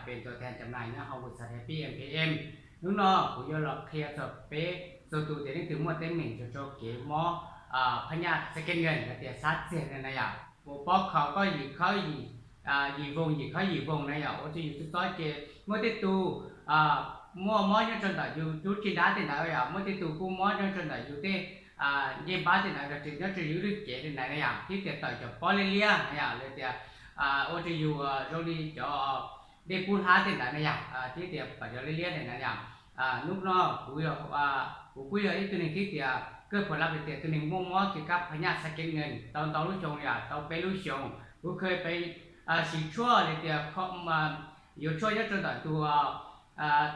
เป็นตัวแทนจำหน่าย nyob hauv บริษัท Happy M K M. Hnub no kuv yuav los qhia txog peb txhua tus tias leej twg muaj teeb meem rau kev mob phab nyaj second name los tias xab txiag na yom, uas pob kho koj yim khawb yim voog, yim khawb yim voog na yom, ua rau yus txob txob ces muaj tej tus muaj mob nyob rau ntawm yus lub caj dab tej ntawd yom, muaj tej tus kuj mob nyob rau ntawm yus tej ncej npab tej ntawd los nyob rau yus lub cev li ntawd na yom, thiab tias tawm cov pob liab liab na yom, los tias ua rau yus zoo li cov dej pub hlab tej ntawd na yom, thiab tias pom cov liab liab li ntawd yom. Hnub no kuv kuj yog ib tug neeg thiab tias kawg puas lab tias tus neeg muaj mob kev kab phab nyaj second name tau ntau lub xyoo yom, tau peb lub xyoo. Kuv kheev peb siv tshuaj li tias yuav tshuaj nyob rau ntawm tus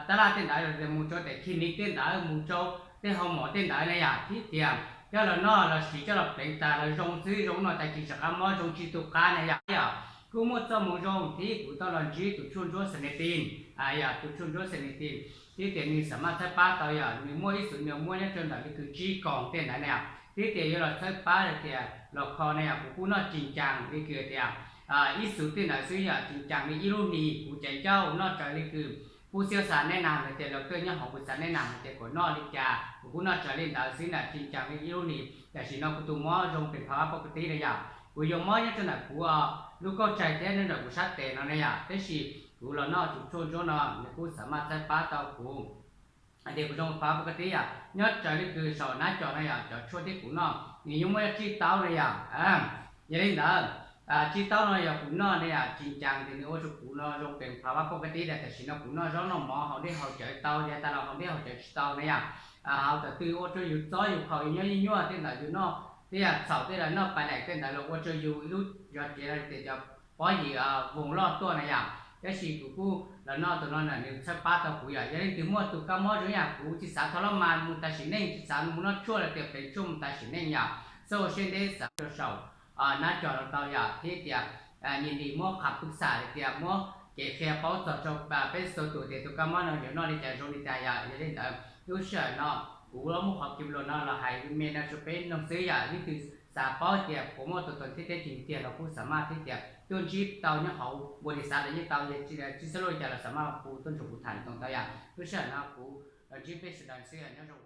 tab laj tej ntawd los mus rau tej clinic tej ntawd, mus rau tej hoo mom tej ntawd na yom, thiab tias coj los noj los siv coj los pleev tas los zoo xwb, zoo no tas tsis rov qab mob, zoo tsis tu qab na yom. Kuj muaj txoj moo zoo thiab kuv tau los ntsib tus tshuaj ntsuab xenitin, yog tus tshuaj ntsuab xenitin, thiab tias nws xam maj txhawb pab tau yom, nws muaj ib xwm nws muaj nyob rau ntawm li kws tsib koos tej ntawd na yom, thiab tias yuav los txhawb pab li tias los kho na yom, kuv kuj noj tsis ncaas li kws tias ib xwm tej ntawd xwb yom, tsis ncaas li ib lub hlis, kuv caiv ncauj noj raws li kws pub xiab xav neb na los tias los kawg nyob hauv pus xav neb na los tias kom noj li cas, kuv kuj noj raws li ntawd xwb na, tsis ncaas li ib lub hlis. Tam sim no kuv tus mob zoo pes phav vab poj kab tib na yom, kuv yuav mob nyob rau ntawm kuv lub kauj tsaig thiab nyob ntawm kuv sab tes no na yom, tab sis kuv los noj tus tshuaj ntsuab no nws kuj xam maj txhawb pab tau kuv hais tias kuv zoo phav poj kab tib yom, nyob raws li kws saum nab cos no yom, cov tshuaj thiab kuv noj nws yeej muaj tsib tauv na yom. Yog li ntawd, tsib tauv no yog kuv noj na yom, tsis ncaas ces nws ua rau kuv no zoo pes phav vab poj kab tib tas. Tam sim no kuv noj zaub noj mov haus dej haus cawv tau, yav tas los haus dej haus cawv tsis tau na yom, haus tam twg ua rau yus txob yus khaus yus nyob nyuaj nyuaj tej ntawd yus noj, tej yam txhaum tej los noj pais laim tej ntawd los ua rau yus ib lub zog cev los tias cov pob yim voos loj tuaj na yom. Tab sis kuv kuj los noj tus no na nws txhawb pab tau kuv yom. Yog leej twg muaj tus kab mob zoo yam kuv tsis xav thau lab mas mus tas sim neej, tsis xav mus noj tshuaj los tias pleev tshuaj mus tas sim neej yom, xav ua siab ntev xav rau saum nab cos los tau yom, thiab tias nyiam nim muab qhas pwj xam li tias muab kev qhia paub txog rau peb txhua tus tias tus kab mob no yuav noj li cas zoo li cas yom. Yog li ntawd lub sij hawm no kuv muab qhov kev luag no los hais me no rau peb mloog xwb yom. Leej twg xav paub tias puas muaj tus tau thiab teb tseem tiag los kuj xam maj thiab tias tuaj ntsib tau nyob hauv npua lis xav los yeej tau, yog tsis xav luaj li cas los xam maj hu tuaj nrog kuv tham tau yom. Lub sij hawm no kuv los ntsib peb sawv daws xwb, nyob zoo.